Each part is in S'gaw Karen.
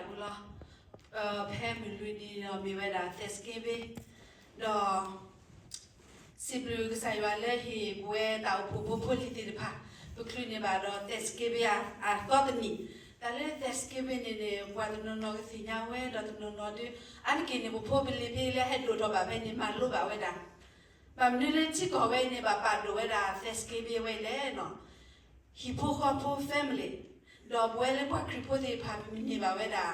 လီၤ. ဖဲမုၢ်လွံၢ်နံၤဒီးမ့ၢ်ဝဲဒၣ် Thanksgiving ဒီး စံးဘျုးကစၢ်ယွၤလၢဟ့ၣ်ပဝဲတၢ်အိၣ်ဖှိၣ်ဖိဖိလံၤသ့ၣ်တဖၣ် ပချုးန့ၢ်ဘၣ်ဒီး Thanksgiving အသီတနံၣ်, တၢ်လၢ Thanksgiving န့ၣ်န့ၣ် ပှၤတနီၤနီၤကသ့ၣ်ညါဝဲ ဒီးတနီၤနီၤဒုး အါတက့ၢ်န့ၣ် ပဖိပလံၤဖဲလၢဟဲဒိၣ်ထီၣ်ဘၣ်ဖဲန့ၣ် မၤလိဘၣ်ဝဲဒၣ် ဘၣ်မနုၤလၢထံကီၢ်ဝဲအံၤန့ၣ် ဘၣ်ပာ်ဒိၣ်ဝဲဒၣ် Thanksgiving ဝဲလဲၣ်န့ၣ် ဟံၣ်ဖိဃီဖိ family ဒီးပဝဲလၢပှၤခရံာ်ဖိသ့ၣ်တဖၣ် ပမ့ၢ်န့ၢ်ဘၣ်ဝဲဒၣ်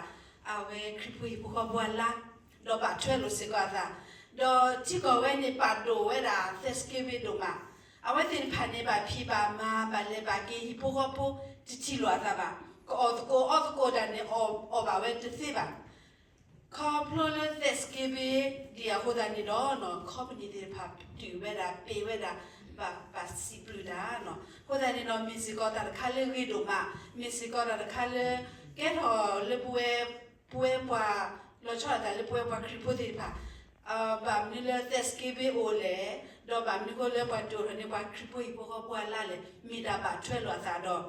အဝဲခရံာ်ဖိဟံၣ်ဖိဃီဖိအလါ ဒီးဘၣ်ထွဲလိာ်စ့ၢ်ကီးအသး, ဒီးထံကီၢ်ဝဲန့ၣ် ပာ်ဒိၣ်ဝဲဒၣ် Thanksgiving ဒိၣ်မး, အဝဲသ့ၣ်တဖၣ်န့ၣ် ဘၣ်ဖံးဘၣ်မၤ ဘၣ်လဲၤဘၣ်က့ၤ ဟံၣ်ဖိဃီဖိ တထံၣ်လိာ်အသးဘၣ်, ကအီၣ်သကိးအီသကိးတၢ်န့ၣ် အီၣ်ဘၣ်ဝဲတသ့ဘၣ် ခီဖျိလၢ Thanksgiving ဒံးအဃိသတးန့ၣ်ဒီး company သ့ၣ်တဖၣ်တုာ်ဝဲဒၣ် ပ့ၤဝဲဒၣ် ဘၣ်စံးဘျုးတၢ်, အဃိသတးန့ၣ်ဒီး မ့ၢ်စ့ၢ်ကီးတၢ်တခါလၢဂ့ၤဒိၣ်မး, မ့ၢ်စ့ၢ်ကီးတၢ်တခါလၢ ကဲထီၣ်လၢပဝဲ ပဝဲပှၤ လီၤဆီဒၣ်တၢ်လၢပဝဲပှၤခရံာ်ဖိသ့ၣ်တဖၣ် ဘၣ်မနုၤလၢ Thanksgiving အိၣ်လဲၣ်, ဒီးဘၣ်မနုၤဃိလၢပှၤဒိၣ်ထီၣ်န့ၢ်ပှၤခရံာ်ဖိဟံၣ်ဖိဃီဖိအလါလဲၣ်, မ့ၢ်တၢ်ဘၣ်ထွဲလိာ်အသးဒီး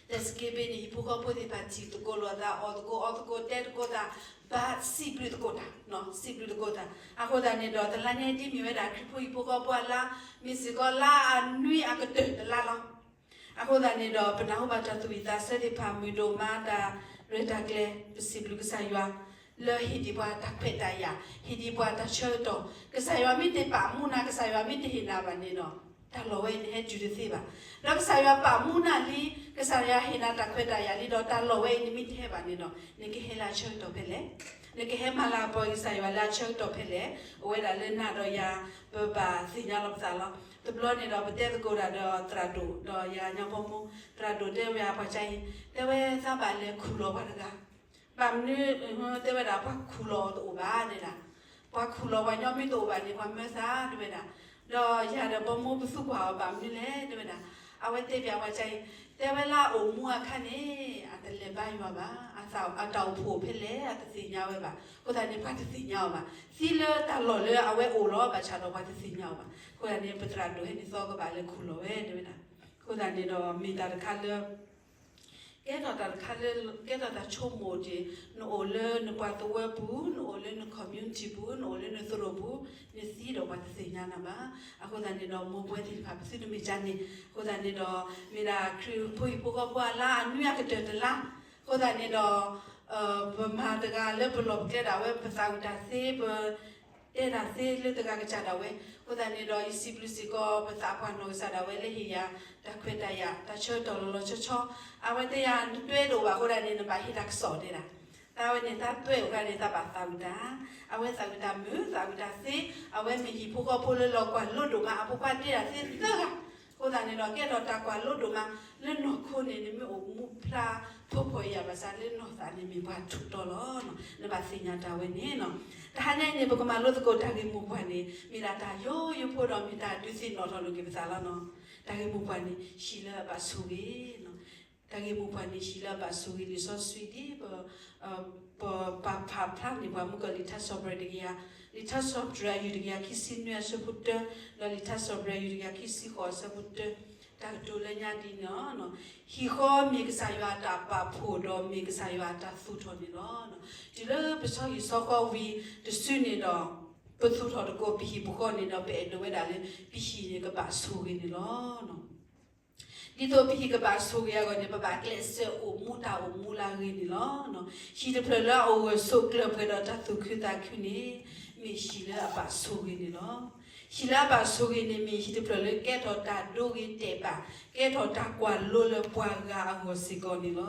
Thanksgiving န့ၣ် ဟံၣ်ဖိဃီဖိသ့ၣ်တဖၣ်ထံၣ်သကိးလိာ်သး အီၣ်သကိးအီသကိးတဲသကိးသး ဘၣ်စံးဘျုးသကိးတၢ်, စံးဘျုးသကိးတၢ်, အဃိသတးန့ၣ်ဒီး တလါညါဒ်မ့ၢ်ဝဲဒၣ်ခရံာ်ဖိဟံၣ်ဖိဃီဖိအလါ မ့ၢ်စ့ၢ်ကီးလါအနွံအကတၢၢ်တလါလီၤ. အဃိသတးန့ၣ်ဒီး ပနၢ်ဟူဘၣ်တၢ်သူၣ်ဝံၣ်သးဆၢသ့ၣ်တဖၣ် မုာ်ဒိၣ်မးတၢ်ရဲၣ်တၢ်ကျဲၤ ပစံးဘျုးကစၢ်ယွၤ လၢဟ့ၣ်ဒံးပှၤတၢ်ခွဲးတၢ်ယာ် ဟ့ၣ်ဒံးပှၤတၢ်ဆၢကတီၢ်, ကစၢ်ယွၤမ့ၢ်တပာ်မူနၤ ကစၢ်ယွၤမ့ၢ်တဟ့ၣ်နၤဘၣ်န့ၣ်ဒီး တၢ်လီၢ်ဝဲအံၤန့ၣ်ဟဲတုၤတသ့ဘၣ်, ဒီးကစၢ်ယွၤပာ်မူနၤလံ ကစၢ်ယွၤဟ့ၣ်နၤတၢ်ခွဲးတၢ်ယာ်လံဒီး တၢ်လီၢ်ဝဲအံၤန့ၣ်မ့ၢ်တဟဲဘၣ်န့ၣ်ဒီး နကဟဲလၢအဆၢကတီၢ်ဖဲလဲၣ်, နကဟဲမၤလၤကပီၤကစၢ်ယွၤလၢအဆၢကတီၢ်ဖဲလဲၣ်, အိၣ်ဝဲဒၣ်လၢနၤဒီးယၤ ပဘၣ်သ့ၣ်ညါလီၤပသးလီၤ. တဘျီန့ၣ်ဒီး ပတဲသကိးတၢ်ဒီးသရၣ်ဒိၣ် ဒီးယၤညီဘီမူ, သရၣ်ဒိၣ်တဲဝဲပှၤကါအံၤ, တဲဝဲသးဘၣ်လဲၤခူၣ်လီၤပှၤတဂၤ ဘၣ်မနုၤ, တဲဝဲဒၣ် ပှၤခူၣ်လီၤတအိၣ်ဘၣ်တဲဒၣ်, ပှၤခူၣ်လီၤပှၤညီမ့ၢ်တအိၣ်ဘၣ်န့ၣ် ပှၤမၢသးတဲဝဲဒၣ်, ဒီးယၤဒီးဘီမူပသူကွၢ်အီၤဘၣ်မနုၤလဲၣ်တဲဝဲဒၣ်, အဝဲတဲပှၤကါအံၤ, တဲဝဲလၢအအိၣ်မူအခါန့ၣ် အတလဲၤဘါယွၤဘၣ်, အတၢ်အိၣ်ဖှိၣ်ဖဲလဲၣ် အတသ့ၣ်ညါဝဲဘၣ်, အဃိသတးန့ၣ် ပှၤတသ့ၣ်ညါအီၤဘၣ်, သံလၢတၢ်လီၢ်လၢအဝဲအိၣ်လီၤ ဘၣ်ဆၣ်ဒီးပှၤတသ့ၣ်ညါအီၤဘၣ်, အဃိသတးန့ၣ် ပသရၣ်ဒိၣ်ဟဲန့ၣ်သီကဘၣ်လဲၤခူၣ်လီၤဝဲတဲဝဲဒၣ်, အဃိသတးန့ၣ်ဒီးမ့ၢ်တၢ်တခါလၢ ကဲထီၣ်တၢ်တခါလၢ ကဲထီၣ်တၢ်ဆိကမိၣ်တ့ၢ်, နအိၣ်လၢနပှၤသဝီပူၤ, နအိၣ်လၢန community ပူၤ, နအိၣ်လၢနသရိာ်ပူၤ, နသံဒီးပှၤတသ့ၣ်ညါနၤဘၣ်. အဃိသတးန့ၣ်ဒီး မိၢ်ပဝဲသ့ၣ်တဖၣ် ပသုတမ့ၢ်ကန့ၣ်, အဃိသတးန့ၣ်ဒီး မ့ၢ်ဒၣ်ခရံာ်ဖိဟံၣ်ဖိဃီဖိအလါအနွံအကတၢၢ်တလါ, အဃိသတးန့ၣ်ဒီး ပမၤတဂၤလၢပလီၢ်ပကျဲဒၣ်ဝဲ ပသးဝံၣ်တၢ်သ့ ပ တဲတၢ်သ့လၢတဂၤကစၢ်ဒၣ်ဝဲ, အဃိသတးန့ၣ်ဒီး ယစံးဘျုးစ့ၢ်ကီး ပသးပှၢ်နီၢ်ကစၢ်ဒၣ်ဝဲလၢဟ့ၣ်ယၤ တၢ်ခွဲးတၢ်ယာ် တၢ်ဆၢကတီၢ်လီၤလီၤဆီဆီ, အဝဲတဲယၤ နတွဲတအိၣ်ဘၣ်အဃိသတးန့ၣ် နဘၣ်ဟ့ၣ်တၢ်ကစီၣ်တဲဒၣ်, တၢ်ဝဲန့ၣ် တၢ်တွဲအိၣ်ခါန့ၣ် တၢ်ဘၣ်သးဝံၣ်တၢ်, အဝဲသးဝံၣ်တၢ်မုာ် သးဝံၣ်တၢ်သ့, အဝဲမ့ၢ်ဟံၣ်ဖိဃီဖိလၢလီၤကွၢ်လိဒိၣ်မး အဖိခွါတဲတၢ်သ့သၢဂၤ, အဃိသတးန့ၣ်ဒီး ကဲထီၣ်တၢ်ကွၢ်လိဒိၣ်မး လၢနီၢ်ခိန့ၣ် နမ့ၢ်အိၣ်မူဖျါ ဖိဖှီၣ်ယာ်ဘၣ်ဆၣ်လၢနီၢ်သးန့ၣ်မ့ၢ်ပှၤထူးတီၤလီၤ. နဘၣ်သ့ၣ်ညါတၢ်ဝဲန့ၣ်, တဟါညါအံၤန့ၣ် ပကမၤလိသကိးတၢ်ဂ့ၢ်မိၢ်ပှၢ်န့ၣ် မ့ၢ်ဒၣ်တၢ်ယိယိဖိဒီးမ့ၢ်တၢ်ဒုးသ့ၣ်နီၣ်ထီၣ်လိာ်က့ၤပသးလီၤ. တၢ်ဂ့ၢ်မိၢ်ပှၢ်န့ၣ် ဟံၣ်လၢအဘၣ်ဆိၣ်ဂ့ၤ တၢ်ဂ့ၢ်မိၢ်ပှၢ်န့ၣ် ဟံၣ်လၢအဘၣ်ဆိၣ်ဂ့ၤ လံာ်စီဆှံဒ် ပပာ်ဖျါန့ၢ်ပှၤမုၢ်ကီၢ် လံာ်ထါစံးပတြၢၤတကယၤ, လံာ်ထါစံးပတြၢၤအယုၢ်တကယၤခံဆံနွံအဆၢဖိတၢ, ဒီးလံာ်ထါစံးပတြၢၤအယုၢ်တကယၤခံဆံဃိးအဆၢဖိတၢ, တၢ်ကတိၤလၢညါဒ်န့ၣ်လီၤ. ဟံၣ်ဃီမ့ၢ်ကစၢ်ယွၤအတၢ်ပာ်ဖှိၣ်ဒီးမ့ၢ်ကစၢ်ယွၤအတၢ်သူၣ်ထီၣ်န့ၣ်လီၤ. တုၤလၢပဆီဟံၣ်ဆီဃီဝံၤတစုန့ၣ်ဒီး ပသူၣ်ထီၣ်သကိးပဟံၣ်ပဃီန့ၣ်ဒီး ပအဲၣ်ဒိးဝဲဒၣ်လၢ ပဟံၣ်န့ၣ်ကဘၣ်ဆိၣ်ဂ့ၤန့ၣ်လီၤ. ဒ်သိးပဟံၣ်ကဘၣ်ဆိၣ်ဂ့ၤအဂီၢ်န့ၣ် ပဘၣ်ကျဲးစၢးအိၣ်မူတၢ်အိၣ်မူလၢအဂ့ၤန့ၣ်လီၤ. ဟံၣ်တဖျၢၣ်လၢအအိၣ်ဂၢၢ်ဆိးကျၢၤပှဲၤဒီးတၢ်သူၣ်ခုသးခုန့ၣ် မ့ၢ်ဟံၣ်လၢအဘၣ်ဆိၣ်ဂ့ၤန့ၣ်လီၤ. ဟံၣ်လၢအဘၣ်ဆိၣ်ဂ့ၤန့ၣ် မ့ၢ်ဟံၣ်တဖျၢၣ်လၢကဲထီၣ်တၢ်ဒိဂ့ၤတဲာ်ဘၣ်, ကဲထီၣ်တၢ်ကွၢ်လိလၢပှၤဂၤအဂီၢ်စ့ၢ်ကီးန့ၣ်လီၤ.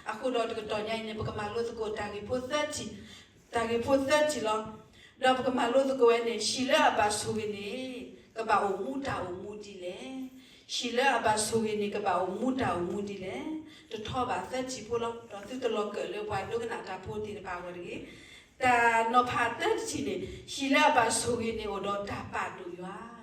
အဃိဒီးတကတီၢ်ညါအံၤန့ၣ် ပကမၤလိသကိးတၢ်ဂ့ၢ်ဖိသၢထံၣ်, တၢ်ဂ့ၢ်ဖိသၢထံၣ်လီၤ. ဒီးပကမၤလိသကိးဝဲန့ၣ် ဟံၣ်လၢအဘၣ်ဆိၣ်ဂ့ၤန့ၣ် ကဘၣ်အိၣ်မူတၢ်အိၣ်မူဒ်လဲၣ်. ဟံၣ်လၢအဘၣ်ဆိၣ်ဂ့ၤန့ၣ် ကဘၣ်အိၣ်မူတၢ်အိၣ်မူဒ်လဲၣ်. တထီဘၣ်သၢထံၣ်ဖိလီၤ. ဒီးသုတလီၤကၢၣ်လၢပှၤဒိကနၣ်တၢ်ဖိသ့ၣ်တဖၣ်အဂီၢ်တဂ့ၤ. တၢ်နီၤဖးတၢတထံၣ်န့ၣ် ဟံၣ်လၢအဘၣ်ဆိၣ်ဂ့ၤန့ၣ် အိၣ်ဒီးတၢ်ပာ်ဒိၣ်ယွၤ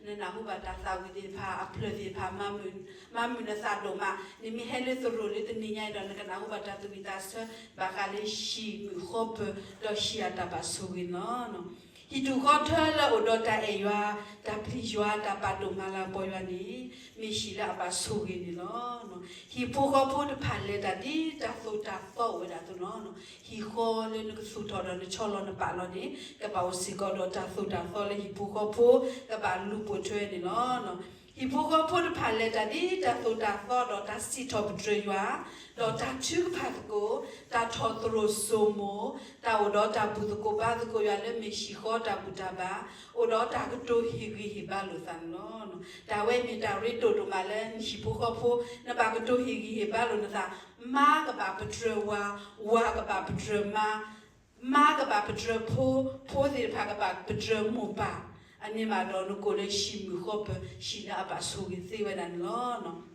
နနၢ်ဟူဘၣ်တၢ်သးဝံၣ်သ့ၣ်တဖၣ် အဖျၢၣ်သ့ၣ်တဖၣ် မၤမုာ်နသးဒိၣ်မး, နမ့ၢ်ဟဲလၢသရိာ်လၢတနံၤညါအံၤဒီး နကနၢ်ဟူဘၣ်တၢ်သူၣ်ဝံၣ်သးဆၢ ဘၣ်ဃးလၢဟံၣ်မုာ်ဃီပၢၤ ဒီးဟံၣ်အတၢ်ဘၣ်ဆိၣ်ဂ့ၤန့ၣ်လီၤ. ဟံၣ်တူၢ်ဃီထၢလၢအအိၣ်ဒီးတၢ်အဲၣ်ယွၤ, တၢ်ပျံၤယွၤ, တၢ်ပာ်ဒိၣ်မၤလၤကပီၤယွၤန့ၣ် မ့ၢ်ဟံၣ်လၢအဘၣ်ဆိၣ်ဂ့ၤန့ၣ်လီၤ. ဟံၣ်ဖိဃီဖိတဖၣ်လဲၤတၢ်ဒ်တၢ်သိၣ်တၢ်သီအိၣ်ဝဲဒၣ်အသိးလီၤ. ဟံၣ်ဃီလၢနကသူၣ်ထီၣ်ဒီးနဆီလီၤနပာ်လီၤန့ၣ် ကဘၣ်အိၣ်စ့ၢ်ကီးဒီးတၢ်သိၣ်တၢ်သီလၢဟံၣ်ဖိဃီဖိ ကဘၣ်လူၤပိာ်ထွဲန့ၣ်လီၤ. ဟံၣ်ဖိဃီဖိတဖၣ်လဲၤတၢ်ဒ်တၢ်သိၣ်တၢ်သီဒီးတၢ်စံးထီၣ်ပတြၢၤယွၤ, ဒီးတၢ်ထုကဖၣ်သကိး, တၢ်ထီၣ်သရိာ်စိမိၤ, တၢ်အိၣ်ဒီးတၢ်ဘူၣ်သကိးဘါသကိးယွၤလၢမ့ၢ်ဟံၣ်ဃီတၢ်ဘူၣ်တၢ်ဘါ, အိၣ်ဒီးတၢ်ကတိၤဟ့ၣ်ဂံၢ်ဟ့ၣ်ဘါလိာ်သးန့ၣ်လီၤ. တၢ်ဝဲအံၤမ့ၢ်တၢ်ရ့ဒိၣ်ဒိၣ်မးလၢနဟံၣ်ဖိဃီဖိ နဘၣ်ကတိၤဟ့ၣ်ဂံၢ်ဟ့ၣ်ဘါလိာ်နသး, မါကဘၣ်ပတြၢၤဝၤ, ဝၤကဘၣ်ပတြၢၤမါ, မါကဘၣ်ပတြၢၤဖိ, ဖိသ့ၣ်တဖၣ်ကဘၣ်ပတြၢၤမိၢ်ပၢ်, အန့ၣ်မးဒီးနကိးလၢဟံၣ်မုာ်ဃီပၢၤ ဟံၣ်လၢအဘၣ်ဆိၣ်ဂ့ၤသ့ဝဲဒၣ်န့ၣ်လီၤ.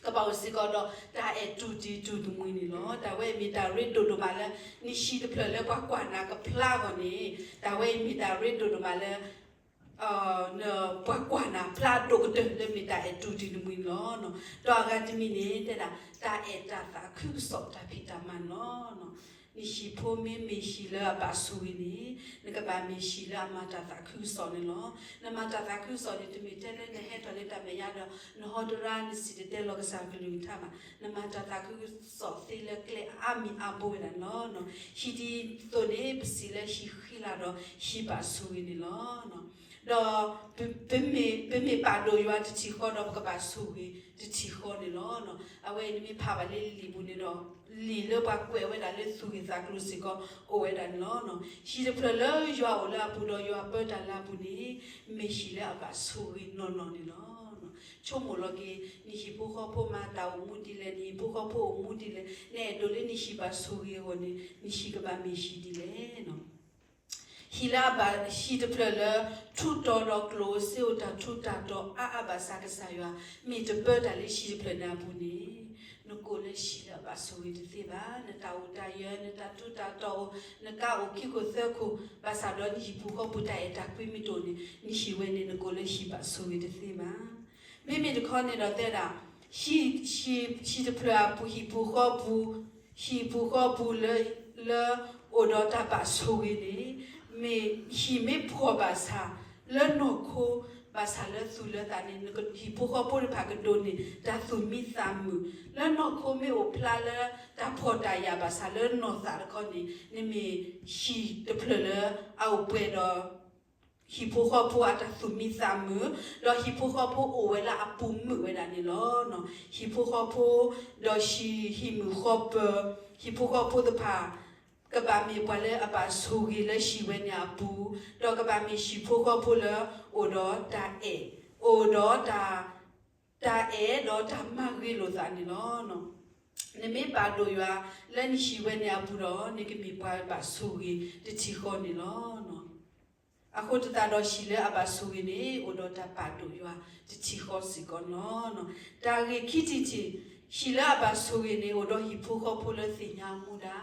ကဘၣ်အိၣ်စ့ၢ်ကီးဒီးတၢ်အဲၣ်တူၢ်တံၢ်တူၢ်တမှံၤန့ၣ်လီၤ. တၢ်ဝဲအံၤမ့ၢ်တၢ်ရ့ဒိၣ်ဒိၣ်မးလၢ နဟံၣ်တဖျၢၣ်လၢပှၤကွၢ်နၤကဖျါအဂီၢ်န့ၣ်, တၢ်ဝဲအံၤမ့ၢ်တၢ်ရ့ဒိၣ်ဒိၣ်မးလၢ ပှၤကွၢ်နၤဖျါဒိၣ်ကတၢၢ်လၢမ့ၢ်တၢ်အဲၣ်တူၢ်တံၢ်တမှံၤန့ၣ်လီၤ. ဒီးအဂၤတမံၤန့ၣ် တဲဒၣ် တၢ်အဲၣ်တၢ်သးခုကစီၣ်တၢ်ဖံးတၢ်မၤန့ၣ်လီၤ. နဟံၣ်ဖိမ့မ့ၢ်ဟံၣ်လၢအဘၣ်ဆိၣ်ဂ့ၤန့ၣ်, နကဘၣ်မ့ၢ်ဟံၣ်လၢအမၤတၢ်သးခုကစီၣ်န့ၣ်လီၤ. နမၤတၢ်သးခုကစီၣ်န့ၣ် တမ့ၢ်ထဲလၢနဟဲထီၣ်လၢတၢ်မဲာ်ညါဒီး နဟီတရါ နစံၣ်တဲၤတဲလီၤကစၢ်ကလုၢ်ကထါဘၣ်. နမၤတၢ်သးခုကစီၣ်သ့လၢကျဲအါမံၤအါဘိဝဲဒၣ်န့ၣ်လီၤ. ဟံၣ်ဒ်သိးန့ၣ် ပစံးလၢဟံၣ်ဃံလၤဒီးဟံၣ်ဘၣ်ဆိၣ်ဂ့ၤန့ၣ်လီၤ. ဒီးပမ့ၢ်ပာ်ဒိၣ်ယွၤတထံၣ်ဃီဒီး ပကဘၣ်ဆိၣ်ဂ့ၤတထံၣ်ဃီန့ၣ်လီၤ. အဝဲအံၤနမ့ၢ်ဖးဘၣ်လၢလံာ်ပူၤန့ၣ်ဒီး လံာ်လၢပှၤကွဲးဝဲဒၣ်လၢသူၣ်ဂ့ၢ်သးကျိၤစ့ၢ်ကီး အိၣ်ဝဲဒၣ်န့ၣ်လီၤ. ဟံၣ်တဖျၢၣ်လၢယွၤအိၣ်လၢအပူၤဒီးယွၤပၢတၢ်လၢအပူၤန့ၣ် မ့ၢ်ဟံၣ်လၢအဘၣ်ဆိၣ်ဂ့ၤနီၢ်နီၢ်န့ၣ်လီၤ. ဆိကမိၣ်လီၤက့ၤ နဟံၣ်ဖိဃီဖိမၤတၢ်အိၣ်မူဒ်လဲၣ်, နဟံၣ်ဖိဃီဖိအိၣ်မူဒ်လဲၣ်, နအဲၣ်ဒိးလၢနဟံၣ်ဘၣ်ဆိၣ်ဂ့ၤအဂီၢ်န့ၣ် နဟံၣ်ကဘၣ်မ့ၢ်ဟံၣ်ဒ်လဲၣ်. ဟံၣ်လၢအဘၣ်, ဟံၣ်တဖျၢၣ်လၢ ထူးတီၤဒီးကျိၣ်စ့အိၣ်တၢ်ထူးတၢ်တီၤအါအါဘၣ်ဆၣ် ကစၢ်ယွၤမ့ၢ်တပၢတၢ်လၢဟံၣ်တဖျၢၣ်န့ၣ်အပူၤန့ၣ်, နကိးလၢဟံၣ်လၢအဘၣ်ဆိၣ်ဂ့ၤတသ့ဘၣ်. နတၢ်အိၣ်တၢ်ယၢၤ, နတၢ်ထူးတၢ်တီၤအိၣ်, နကါအိၣ်ခံခိၣ်သၢခိၣ်, ဘၣ်ဆၣ်ဒီးနဟံၣ်ဖိဃီဖိတၢ်အဲၣ်တၢ်ကွံမ့ၢ်တအိၣ်န့ၣ် နဟံၣ်ဝဲန့ၣ် နကိးလၢဟံၣ်ဘၣ်ဆိၣ်ဂ့ၤတသ့ဘၣ်. မ့မ့ၢ်တခီန့ၣ်ဒီးတဲဒၣ်, ဟံၣ်, ဟံၣ်တဖျၢၣ်အပူၤ ဟံၣ်ဖိဃီဖိ, ဟံၣ်ဖိဃီဖိလၢ, လၢအိၣ်ဒီးတၢ်ဘၣ်ဆိၣ်ဂ့ၤန့ၣ်, မ့ၢ်ဟံၣ်မ့ၢ်ဖှီၣ်ဘၣ်ဆၣ်, လၢနီၢ်ခိ, ဘၣ်ဆၣ်လၢသူၣ်လၢသးန့ၣ် နဟံၣ်ဖိဃီဖိတဖၣ်ကဒိးန့ၢ်တၢ်သူၣ်မံသးမုာ်, လၢနီၢ်ခိမ့ၢ်အိၣ်ဖျါလၢတၢ်ဖှီၣ်တၢ်ယာ်ဘၣ်ဆၣ်လၢနီၢ်သးတခီန့ၣ် နမ့ၢ်ဟံၣ်တဖျၢၣ်လၢအအိၣ်ပှဲၤဒီး ဟံၣ်ဖိဃီဖိအတၢ်သူၣ်မံသးမုာ်, ဒီးဟံၣ်ဖိဃီဖိအိၣ်ဝဲလၢအပူၤမုာ်ဝဲဒၣ်န့ၣ်လီၤ. ဟံၣ်ဖိဃီဖိ, ဒီးဟံၣ်မုာ်ဃီပၢၤ, ဟံၣ်ဖိဃီဖိတဖၣ် ကဘၣ်မ့ၢ်ပှၤလၢအဘၣ်ဆိၣ်ဂ့ၤလၢဟံၣ်ဝဲန့ၣ်အပူၤ, ဒီးကဘၣ်မ့ၢ်ဟံၣ်ဖိဃီဖိလၢ အိၣ်ဒီးတၢ်အဲၣ်, အိၣ်ဒီးတၢ်, တၢ်အဲၣ်ဒီးတၢ်မၤဂ့ၤလိာ်သးန့ၣ်လီၤ. နမ့ၢ်ပာ်ဒိၣ်ယွၤလၢနဟံၣ်ဝဲန့ၣ်အပူၤဒီး နကမ့ၢ်ပှၤဘၣ်ဆိၣ်ဂ့ၤတထံၣ်ဃီန့ၣ်လီၤ. အဃိသတးဒီးဟံၣ်လၢအဘၣ်ဆိၣ်ဂ့ၤန့ၣ် အိၣ်ဒီးတၢ်ပာ်ဒိၣ်ယွၤတထံၣ်ဃီစ့ၢ်ကီးန့ၣ်လီၤ. တၢ်ဂ့ၢ်ခံထံၣ်တထံၣ်, ဟံၣ်လၢအဘၣ်ဆိၣ်ဂ့ၤန့ၣ် အိၣ်ဒီးဟံၣ်ဖိဃီဖိလၢသ့ၣ်ညါမူဒါ,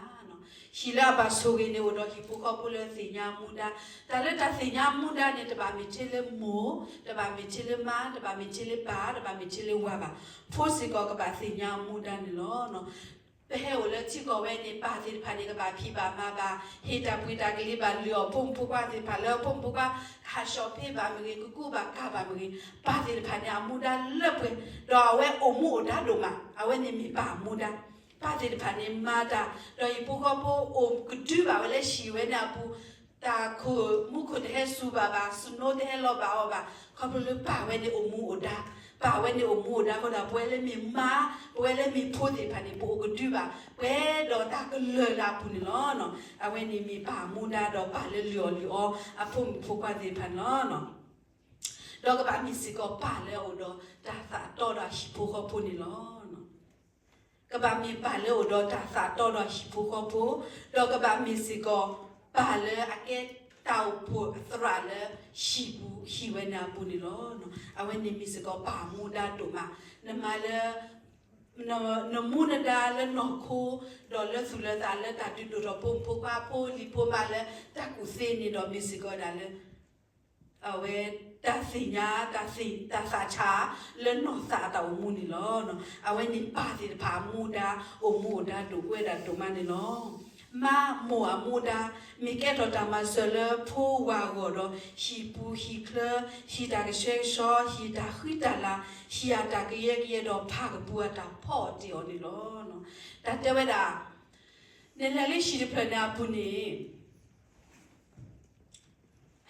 ဟံၣ်လၢအဘၣ်ဆိၣ်ဂ့ၤန့ၣ် အိၣ်ဒီးဟံၣ်ဖိဃီဖိလၢသ့ၣ်ညါမူဒါ, တၢ်လၢတၢ်သ့ၣ်ညါမူဒါန့ၣ် တဘၣ်မ့ၢ်ထဲလၢမိၢ်, တဘၣ်မ့ၢ်ထဲလၢမါ, တဘၣ်မ့ၢ်ထဲလၢပၢ်, တဘၣ်မ့ၢ်ထဲလၢဝၤဘၣ်, ဖိစ့ၢ်ကီးကဘၣ်သ့ၣ်ညါမူဒါန့ၣ်လီၤ. ပဟဲအိၣ်လၢထံကီၢ်ဝဲန့ၣ် ပၢ်သ့ၣ်တဖၣ်န့ၣ် ကဘၣ်ဖံးဘၣ်မၤဘၣ်, ဟ့ၣ်တၢ်ပှ့ၤတၢ်ကလံၤဘၣ်လုၢ်အီၣ်ဖိမုၣ်ဖိခွါသ့ၣ်တဖၣ်လၢဖိမုၣ်ဖိခွါ ဟးဆှီးဖ့ဘၣ်မ့ၢ်ဂ့ၤ, ကကူးဘၣ်ကၤဘၣ်မ့ၢ်ဂ့ၤ, ပၢ်သ့ၣ်တဖၣ်န့ၣ် အမူဒါလၢပှဲၤ, ဒီးအဝဲအိၣ်မူအိၣ်ဒါဒိၣ်မး, အဝဲန့ၣ်မ့ၢ်ပၢ်အမူဒါ. ပၢ်သ့ၣ်တဖၣ်န့ၣ်မၤတၢ်, ဒီးဟံၣ်ဖိဃီဖိအိၣ်ကဒုဘၣ်ဝဲလၢဟံၣ်ဝဲန့ၣ်အပူၤ, တၢ်ခိၣ်မူခိၣ်တဟဲစူၤဘၣ်ဘၣ်, စနိတဟဲလီၤဘၣ်အီၤဘၣ်, ခီဖျိလၢပၢ်ဝဲန့ၣ်အိၣ်မူအိၣ်ဒါ, ပၢ်ဝဲန့ၣ်အိၣ်မူအိၣ်ဒါအဃိဒီး ပဝဲလၢမ့ၢ်မါ, ပဝဲလၢမ့ၢ်ဖိသ့ၣ်တဖၣ်န့ၣ် ပအိၣ်ကဒုဘၣ်, ပှဲၤဒီးတၢ်ကလၢၢ်လၢအပူၤန့ၣ်လီၤ. အဝဲန့ၣ်မ့ၢ်ပၢ်အမူဒါဒီးပၢ်လၢလုၢ်အီၣ်လုၢ်အီအဖိမုၣ်ဖိခွါသ့ၣ်တဖၣ်န့ၣ်လီၤ. ဒီးကဘၣ်မ့ၢ်စ့ၢ်ကီးပၢ်လၢအအိၣ်ဒီးတၢ်သးတီဒီးအဟံၣ်ဖိဃီဖိန့ၣ်လီၤ. ကဘၣ်မ့ၢ်ပၢ်လၢအအိၣ်ဒီးတၢ်သးတီဒီးအဟံၣ်ဖိဃီဖိ, ဒီးကဘၣ်မ့ၢ်စ့ၢ်ကီးပၢ်လၢအကဲတၢ်အိၣ်ဖှိၣ်အသရၣ်လၢဟံၣ်ပူၤ ဟံၣ်ဝဲန့ၣ်အပူၤန့ၣ်လီၤ. အဝဲန့ၣ်မ့ၢ်စ့ၢ်ကီးပၢ်အမူဒါဒိၣ်မး, နမၤလၢ နမူနဒါလၢနီၢ်ခိ, ဒီးလၢသူၣ်လၢသးလၢတၢ်ဒုးဒိၣ်ထီၣ်ဖိမုၣ်ဖိခွါဖိလံၤဖိမါလၢတၢ်ကူၣ်သ့န့ၣ်ဒီးမ့ၢ်စ့ၢ်ကီးဒၣ်လၢ အဝဲတၢ်သ့ၣ်ညါ, တၢ်သးဆးလၢနီၢ်သးအတၢ်အိၣ်မူန့ၣ်လီၤ. အဝဲန့ၣ်ပၢ်သ့ၣ်တဖၣ်အမူဒါ အိၣ်မူအိၣ်ဒါဒိၣ်ဝဲဒၣ်ဒိၣ်မးန့ၣ်လီၤ. မါမိၢ်အမူဒါ မ့ၢ်ကဲထီၣ်တၢ်မၤစၢၤလၢဖိဝၤအဂီၢ်ဒီး ဟံၣ်ပူၤဟံၣ်ချၢ, ဟံၣ်တၢ်ကဆှဲကဆှီ, ဟံၣ်တၢ်ဃံတၢ်လၤ, ဟံၣ်အတၢ်ကယၢကယဲဒီးဖးကပူၤအတၢ်ဖီအီၣ်တ့ၢ်အီၤန့ၣ်လီၤ. တၢ်တဲဝဲဒၣ်, နလဲၤလၢဟံၣ်တဖျၢၣ်န့ၣ်အပူၤန့ၣ်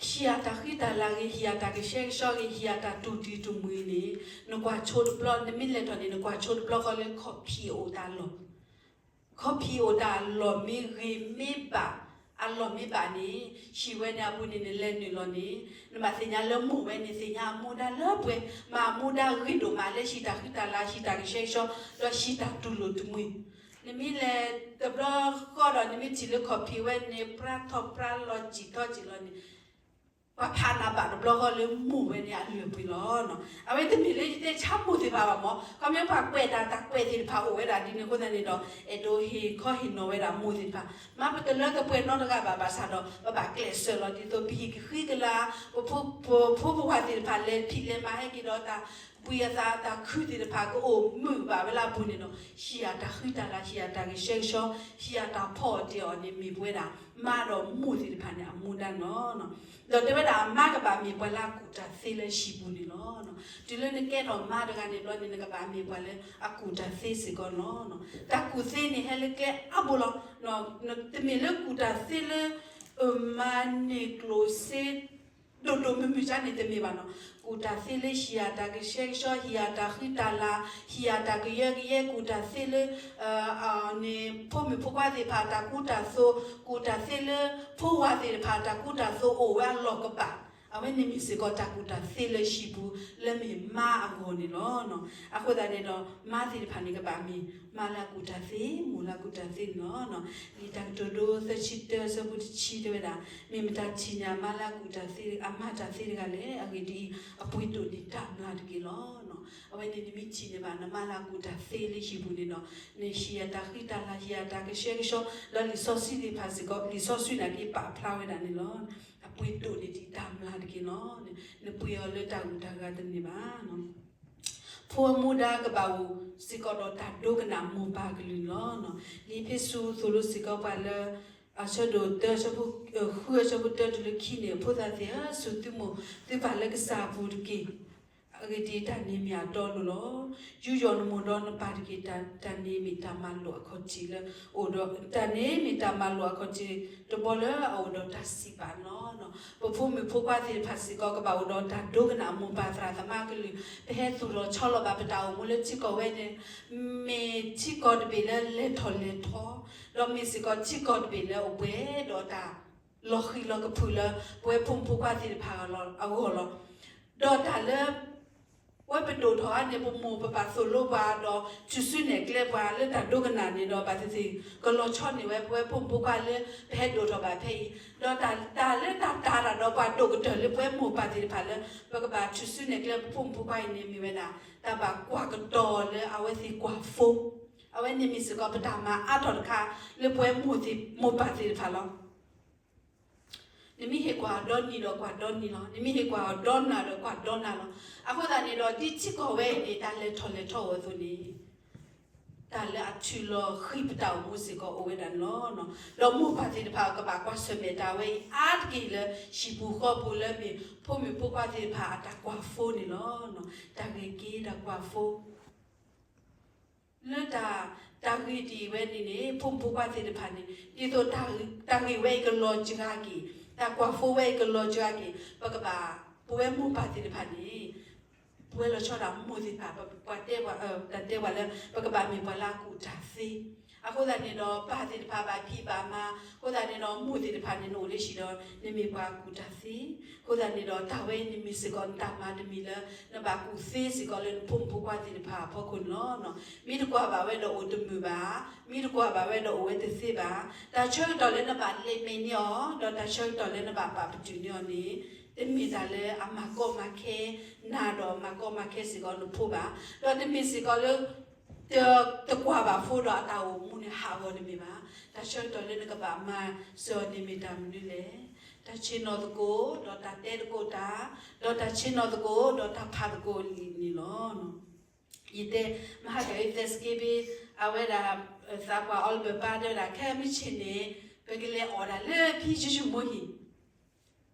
ဟံၣ်အတၢ်ဃံတၢ်လၤဂ့ၤ, ဟံၣ်အတၢ်ကဆှဲကဆှီဂ့ၤ, ဟံၣ်အတၢ်တူၢ်တံၢ်တူၢ်မုၢ်န့ၣ်, နကွၢ်ဆိတဘျီ, နမ့ၢ်လဲၤထီၣ်န့ၣ် နကွၢ်ဆိတဘျီဃီလၢ ခီၣ်ဖံးအိၣ်တၢ်လီၢ်, ခီၣ်ဖံးအိၣ်တၢ်အလီၢ်မ့ၢ်ဂ့ၤမ့ၢ်ဘၣ်, အလီၢ်မ့ၢ်ဘၣ်န့ၣ်, ဟံၣ်ဝဲန့ၣ်အပူၤန့ၣ် နလဲၤနုာ်လီၤန့ၣ်, နဘၣ်သ့ၣ်ညါလၢမိၢ်ဝဲန့ၣ် သ့ၣ်ညါအမူဒါလၢပှဲၤ, မၤအမူဒါဂ့ၤဒိၣ်မးလၢ ဟံၣ်တၢ်ဃံတၢ်လၤ, ဟံၣ်တၢ်ကဆှဲကဆှီ, ဒီးဟံၣ်တၢ်တူၢ်လိာ်တမှံၤ. နမ့ၢ်လဲၤတဘျီဃီဒီး နမ့ၢ်ထံၣ်လၢ ခီၣ်ဖံးဝဲန့ၣ် ပြါထီၣ်ပြါလီၤ စံၣ်ထီၣ်စံၣ်လီၤန့ၣ်, ပှၤဖးနၤဘၣ်တဘျီဃီလၢ မိၢ်ဝဲန့ၣ်အလုၢ်အပှ့ၤလီၤ. အဝဲတမ့ၢ်လၢယတဲဆါမိၢ်သ့ၣ်တဖၣ်ဘၣ်မး, ခီဖျိပှၤကွဲးတၢ် တၢ်ကွဲးသ့ၣ်တဖၣ်အိၣ်ဝဲဒၣ်ဒ်န့ၣ်အဃိသတးန့ၣ်ဒီး အဲၣ်ဒိးဟ့ၣ်ခီဟ့ၣ်နီၤဝဲဒၣ်မိၢ်သ့ၣ်တဖၣ်, မ့ၢ်ပတလၢတပှဲၤနီတဂၤဘၣ်, ဘၣ်ဆၣ်ဒီး ပဘၣ်ကျဲးစၢးလီၤဒ်သိး ပဟံၣ်ကဃံကလၤ, ပဖိပဝၤသ့ၣ်တဖၣ် လဲၤဖံးလဲၤမၤဟဲက့ၤဒီး တၢ်ဘှံးအသးတၢ်ခုၣ်သ့ၣ်တဖၣ် ကအိၣ်မုာ်ဘၣ်ဝဲလၢအပူၤန့ၣ်ဒီး, ဟံၣ်အတၢ်ဃံတၢ်လၤ, ဟံၣ်အတၢ်ကဆှဲကဆှီ, ဟံၣ်အတၢ်ဖီအီၣ်တ့ၢ်အီၤန့ၣ် မ့ၢ်ပဝဲဒၣ် မါဒီးမိၢ်သ့ၣ်တဖၣ်န့ၣ် အမူဒါန့ၣ်လီၤ. ဒီးတဲဝဲဒၣ် မါကဘၣ်မ့ၢ်ပှၤလၢအကူၣ်တၢ်သ့လၢဟံၣ်ပူၤန့ၣ်လီၤ. တုၤလၢနကဲထီၣ်မါတဂၤန့ၣ်ဘျီန့ၣ် နကဘၣ်မ့ၢ်ပှၤလၢအကူၣ်တၢ်သ့စ့ၢ်ကီးလီၤ. တၢ်ကူၣ်သ့န့ၣ် ဟဲလၢကျဲအါဘိလီၤ. တမ့ၢ်လၢကူၣ်တၢ်သ့လၢ မၤန့ၢ်ကျိၣ်စ့ ဒိၣ်ဒိၣ်မုၢ်မုၢ်ကါန့ၣ် တမ့ၢ်ဘၣ်နီၤ. ကူၣ်တၢ်သ့လၢဟံၣ်အတၢ်ကဆှဲကဆှီ, ဟံၣ်အတၢ်ဃံတၢ်လၤ, ဟံၣ်အတၢ်ကယၢကယဲ, ကူၣ်တၢ်သ့လၢ န့ၣ် ဖိမုၣ်ဖိခွါသ့ၣ်တဖၣ်အတၢ်ကူတၢ်သိး, ကူၣ်တၢ်သ့လၢ ဖိဝၤသ့ၣ်တဖၣ်အတၢ်ကူတၢ်သိးအိၣ်ဝဲအလီၢ်ကဘၣ်, အဝဲန့ၣ်မ့ၢ်စ့ၢ်ကီးတၢ်ကူၣ်တၢ်သ့လၢဟံၣ်ပူၤ လၢမ့ၢ်မါအဂီၢ်န့ၣ်လီၤ. အဃိသတးန့ၣ်ဒီး မါသ့ၣ်တဖၣ်န့ၣ် ကဘၣ်မ့ၢ်မါလၢအကူၣ်တၢ်သ့, မိၢ်လၢအကူၣ်တၢ်သ့န့ၣ်လီၤ. လံာ်တၢ်ကတိၤဒိ သၢဆံတၢ အဆၢဖိတဆံတဲဝဲဒၣ်, မ့ၢ်မတၤထံၣ်န့ၢ်အမါလၢအကူၣ်တၢ်သ့, အမၤတၢ်သ့တဂၤလဲၣ်. အဂ့ၢ်ဒ်အံၤ, အပှ့ၤဒိၣ်န့ၢ်တၢ်မျၢ်တက့ၢ်လီၤ. အဝဲန့ၣ်နမ့ၢ်ထံၣ်န့ၢ်ဘၣ် နမါလၢအကူၣ်တၢ်သ့လၢဟံၣ်ပူၤန့ၣ်ဒီး, နဟံၣ်အတၢ်ဃံတၢ်လၤ, ဟံၣ်အတၢ်ကဆှဲကဆှီ, ဒီးလံာ်စီဆှံသ့ၣ်တဖၣ်စ့ၢ်ကီး, လံာ်စီဆှံနာ်က့ပာ်ဖျါဝဲဒၣ်န့ၣ်လီၤ. အပှ့ၤဒိၣ်န့ၢ်ဒံးတၢ်မျၢ်တက့ၢ်လီၤ. နပှ့ၤအီၤလၢတၢ်ဂုၤတၢ်ဂၤတန့ၢ်ဘၣ်. ဖိအမူဒါကဘၣ်အိၣ်စ့ၢ်ကီးဒီးတၢ်ဒိကနၣ်မိၢ်ပၢ်အကလုၢ်န့ၣ်လီၤ. လံာ်အ့းဖ့းစူးသိၣ်လိစ့ၢ်ကီးပှၤလၢ အဆၢဒိၣ်တၢ အဆၢဖိ ဃု အဆၢဖိတၢတုၤလၢခံန့ၣ်, ဖိသၣ်သ့ၣ်ဧၢ, စူၢ်သုမိၢ်သုပၢ်လၢကစၢ်အပူၤတက့ၢ်. အဂ့ၢ်ဒ်အံၤ, တၢ်န့ၣ်မ့ၢ်အတီအလိၤလီၤ. ယူးယီၣ်နမိၢ်ဒီးနပၢ်တက့ၢ်. တၢ်န့ၣ်မ့ၢ်တၢ်မၤလိာ်အခီၣ်ထံးလၢအိၣ်ဒီး, တၢ်န့ၣ်မ့ၢ်တၢ်မၤလိာ်အခီၣ်ထံးတဘီလၢအအိၣ်ဒီးတၢ်စံးပာ်န့ၣ်လီၤ. ပဖိမုၣ်ဖိခွါသ့ၣ်တဖၣ်စ့ၢ်ကီး ကဘၣ်အိၣ်ဒီးတၢ်ဒိကနၣ်မိၢ်ပၢ်သရၣ်သမါအကလုၢ်, ပဟဲသူၣ်ထီၣ်ဆီလီၤဘၣ်ပတၢ်အိၣ်မူလၢထံကီၢ်ဝဲန့ၣ်, မ့ၢ်ထံကီၢ်တဘ့ၣ်လၢလဲၤထီၣ်လဲၤထီ, ဒီးမ့ၢ်စ့ၢ်ကီးထံကီၢ်တဘ့ၣ်လၢအိၣ်ပှဲၤဒီးတၢ်လီၤဃံၤလီၤကဖုးလၢ ပဝဲဖိမုၣ်ဖိခွါသ့ၣ်တဖၣ်အဂီၢ်လီၤ. ဒီးတၢ်လၢ ဝဲပဒိၣ်ထီၣ်ဧါန့ၣ် ပမိၢ်ပပၢ်သိၣ်လိပှၤဒီး ထုးစုနဲၣ်ကျဲပှၤလၢတၢ်ဒိကနၣ်န့ၣ်ဒီး ဘၣ်သ့ၣ်သ့ၣ် ကလီၤဆီန့ၢ်ဝဲပဝဲဖိမုၣ်ဖိခွါလၢ ပဟဲဒိၣ်ထီၣ်ဘၣ်ဖဲအံၤ, ဒီးတၢ်လၢတၢ်တာ်တၢ်ဒီးပှၤဒိၣ်ကတၢၢ်လၢပဝဲမိၢ်ပၢ်သ့ၣ်တဖၣ်လၢ ပကဘၣ်ထုးစုနဲၣ်ကျဲပဖိမုၣ်ဖိခွါအံၤန့ၣ် မ့ၢ်ဝဲဒၣ် တၢ်ဘၣ်ကွၢ်ကတီၤလၢအဝဲသ့ၣ်ကွၢ်ဖိ, အဝဲန့ၣ်မ့ၢ်စ့ၢ်ကီးပတၢ်မၤအါထီၣ်တခါ လၢပဝဲမိၢ်သ့ၣ်မိၢ်ပၢ်သ့ၣ်တဖၣ်လီၤ. နမ့ၢ်ဟ့ၣ်ကွၢ်အီၤဒီနံၤဒီးကွၢ်ဒီနံၤလီၤ. နမ့ၢ်ဟ့ၣ်ကွၢ်အီၤဒီနၤဒီးကွၢ်ဒီနၤလီၤ. အဃိသတးန့ၣ်ဒီး ဒ်ထံကီၢ်ဝဲအံၤန့ၣ် တၢ်လဲၤထီၣ်လဲၤထီအိၣ်အသိးန့ၣ် တၢ်လၢအထုးလီၤဃံၤပတၢ်အိၣ်မူစ့ၢ်ကီးအိၣ်ဝဲဒၣ်န့ၣ်လီၤ. ဒီးမိၢ်ပၢ်သ့ၣ်တဖၣ်ကဘၣ်ကွၢ်ဆၢၣ်မဲာ်တၢ်ဝဲအံၤအါတက့ၢ်လၢ ဟံၣ်ပူၤဃီပူၤလၢမ့ၢ်ဖိမုၣ်ဖိခွါသ့ၣ်တဖၣ်အတၢ်ကွၢ်ဖိန့ၣ်လီၤ. တၢ်ဂ့ၤက့ၤတၢ်ကွၢ်ဖိ လၢတၢ် တၢ်ဂ့ၢ်ဒ်အံၤဝဲန့ၣ်န့ၣ် ဖိမုၣ်ဖိခွါသ့ၣ်တဖၣ်န့ၣ် ဒ်သိးတၢ်ဂ့ၢ်ဝဲအံၤကလီၤစှၤက့ၤ, တၢ်ကွၢ်ဖိဝဲအံၤကလီၤစှၤက့ၤ, ပကဘၣ် ပဝဲမိၢ်ပၢ်သ့ၣ်တဖၣ်န့ၣ် ပဝဲလီၤဆီဒၣ်မိၢ်သ့ၣ်တဖၣ် ပှၤတဲပှၤ တၢ်တဲပှၤလၢ ပကဘၣ်မ့ၢ်ပှၤလၢအကူၣ်တၢ်သ့. အဃိသတးန့ၣ်ဒီး ပၢ်သ့ၣ်တဖၣ်ဘၣ်ဖံးဘၣ်မၤ, အဃိသတးန့ၣ်ဒီး မိၢ်သ့ၣ်တဖၣ်န့ၣ် နအိၣ်လၢဟံၣ်ဒီး နမ့ၢ်ပှၤကူၣ်တၢ်သ့. အဃိသတးန့ၣ်ဒီး တၢ်ဝဲအံၤန့ၣ်မ့ၢ်စ့ၢ်ကီးနတၢ်မၤတမံၤလၢ နဘၣ်ကူၣ်သ့စ့ၢ်ကီးလၢနဖိမုၣ်ဖိခွါသ့ၣ်တဖၣ်အဖီခိၣ်န့ၣ်လီၤ. မ့ၢ်တကွၢ်ဘၣ်ဝဲဒီးအိၣ်တမုာ်ဘၣ်, မ့ၢ်တကွၢ်ဘၣ်ဝဲဒီးအိၣ်ဝဲတသ့ဘၣ်. တၢ်ဆၢကတီၢ်လၢနဘၣ်လဲၤမဲာ်န့ၢ်အီၤ ဒီးတၢ်ဆၢကတီၢ်လၢနဘၣ်ပာ်ပတုာ်န့ၢ်အီၤန့ၣ် တမ့ၢ်တၢ်လၢအမၤကီမၤခဲနၤဒီးမၤကီမၤခဲစ့ၢ်ကီးနဖိဘၣ်. ဒီးတမ့ၢ်စ့ၢ်ကီးလၢ တ တကွၢ်ဘၣ်ဖိဒီးအတၢ်အိၣ်မူန့ၣ် ဟးဂီၤတမ့ၢ်ဘၣ်. တၢ်ဆၢကတီၢ်လၢနကဘၣ်မၤစၢၤအီၤန့ၣ်မ့ၢ်တၢ်မနုၤလဲၣ်. တၢ်ဆ့ၣ်နီၤသကိး, ဒီးတၢ်တဲသကိးတၢ်, ဒီးတၢ်ဆ့ၣ်နီၤသကိး, ဒီးတၢ်ဖးသကိးလံာ်န့ၣ်လီၤ. ယတဲ မဟါကၢအံၤ Thanksgiving အဝဲဒၣ် သးပှၢ်အီလၢပပၢ်တဲဝဲဒၣ် ခဲမုၢ်ဆ့ၣ်န့ၣ် ပကလဲၤအီၣ်ဒၣ်လၢဖံယ့ၣ်ၡူးမိၢ်ဟံၣ်,